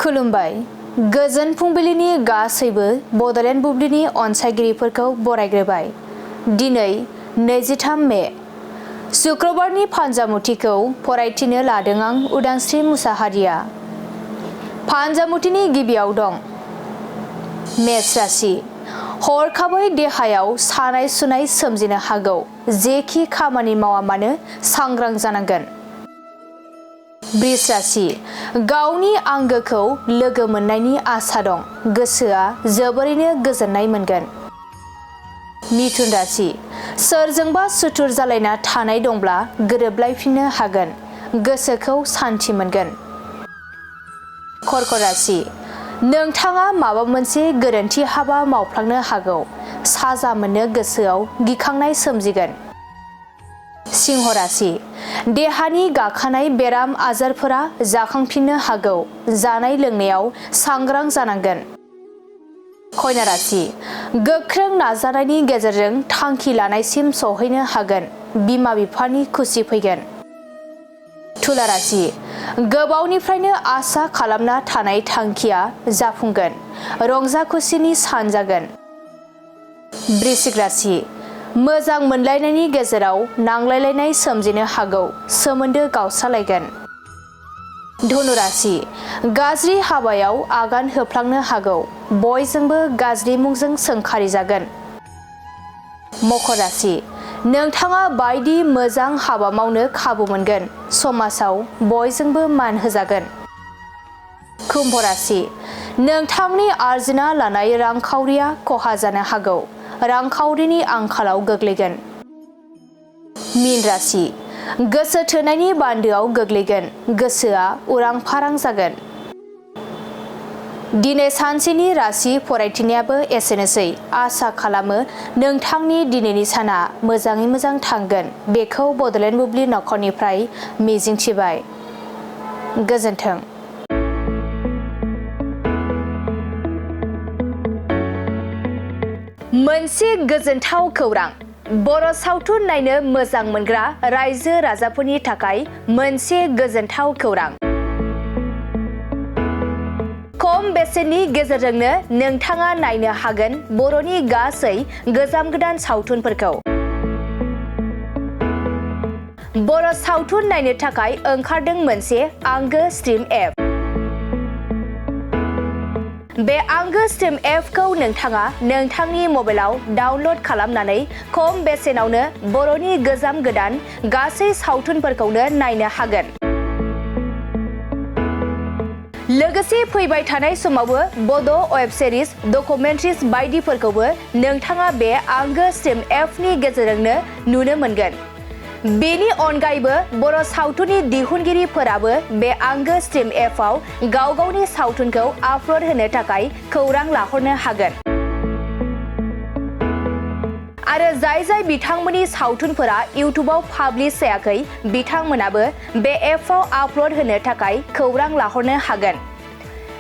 खुलुमबाय। गोजोन फुंबिलिनि गासैबो बड'लेण्ड बुब्लिनि अनसायगिरिफोरखौ बरायग्रोबाय। दिनै 23 मे शुक्रबारनि फान्जामुथिखौ फरायथिनो लादों आं उदांस्रि मुसाहारिया। फान्जामुथिनि गिबियाव दं मेष राशि। हरखाबै देहायाव सानाय सुनाय सोमजिनो हागौ। जेखि खामानि मावा मानो सांग्रां जानांगोन। बृष राशि। गावनि आंगोखौ लोगो मोननायनि आसा दं। गोसोआ जोबोरैनो गोजोननाय मोनगोन। मिथुन राशि। सोरजोंबा सुथुर जालायना थानाय दंब्ला गोरोबलायफिननो हागोन। गोसोखौ सान्थि मोनगोन। कर्क राशि। नोंथाङा माबा मोनसे गोरोन्थि हाबा मावफ्लांनो हागौ। साजा मोननो गोसोआव गिखांनाय सोमजिगोन। सिंह राशि। देहानि गाखानाय बेराम आजारफोरा जाखांफिननो हागौ। जानाय लोंनायाव सांग्रां जानांगोन। कन्या राशि। गोख्रों नाजानायनि गेजेरजों थांखि लानायसिम सहैनो हागोन। बिमा बिफानि खुसि फैगोन। तुला राशि। गोबावनिफ्रायनो आसा खालामना थानाय थांखिया जाफुंगोन। रंजा खुसिनि सान जागोन। वृश्चिक राशि। मोजां मोनलायनायनि गेजेराव नांलायलायनाय सोमजिनो हागौ। सोमोन्दो गावस्रालायगोन। धनु राशि। गाज्रि हाबायाव आगान होफ्लांनो हागौ। बयजोंबो गाज्रि मुंजों सोंखारिजागोन। मकर राशि। नोंथाङा बायदि मोजां हाबा मावनो खाबु मोनगोन। समाजाव बयजोंबो मान होजागोन। कुम्भ राशि। नोंथांनि आर्जिना लानाय रांखावरिया खहा जानो हागौ। रांखावरिनि आंखालाव गोग्लैगोन। मीन राशि। गोसो थोनायनि बान्दोआव गोग्लैगोन। गोसोआ उरां फारां जागोन। दिनै सानसेनि राशि फरायथिनायाबो एसेनोसै। आसा खालामो नोंथांनि दिनैनि साना मोजाङै मोजां थांगोन। बेखौ बड'लेण्ड बुब्लि नखरनिफ्राय मिजिंथिबाय। गोजोन्थों। मोनसे गोजोनथाव खौरां। बर' सावथुन नायनो मोजां मोनग्रा रायजो राजाफोरनि थाखाय मोनसे गोजोनथाव खौरां। खम बेसेननि गेजेरजोंनो नोंथाङा नायनो हागोन बर'नि गासै गोजाम गोदान सावथुनफोरखौ। बर' सावथुन नायनो थाखाय ओंखारदों मोनसे आंगो स्ट्रिम एप। बे आंगो स्ट्रिम एपखौ नोंथाङा नोंथांनि मबाइलाव डाउनल'ड खालामनानै खम बेसेनावनो बर'नि गोजाम गोदान गासै सावथुनफोरखौनो नायनो हागोन। लोगोसे फैबाय थानाय समावबो बड' वेब सिरिज, डकुमेन्ट्रिज बायदिफोरखौबो नोंथाङा बे आंगो स्ट्रिम एपनि गेजेरजोंनो नुनो मोनगोन। बेनि अनगायैबो बर' सावथुननि दिहुनगिरिफोराबो बे आंगो स्ट्रिम एपआव गाव गावनि सावथुनखौ आपल'ड होनो थाखाय खौरां लाहरनो हागोन। आरो जाय बिथांमोननि सावथुनफोरा इउटुबाव पाब्लिश जायाखै बिथांमोनाबो बे एपआव आपल'ड होनो थाखाय खौरां लाहरनो हागोन।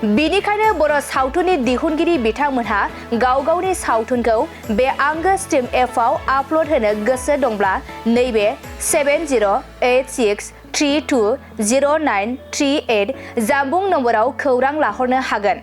बेनिखायनो बर' सावथुननि दिहुनगिरि बिथांमोनहा गाव गावनि सावथुनखौ बे आंगो स्ट्रिम एपआव आपल'ड होनो गोसो दंब्ला नैबे 7086320938 जानबुं नम्बराव खौरां लाहरनो हागोन।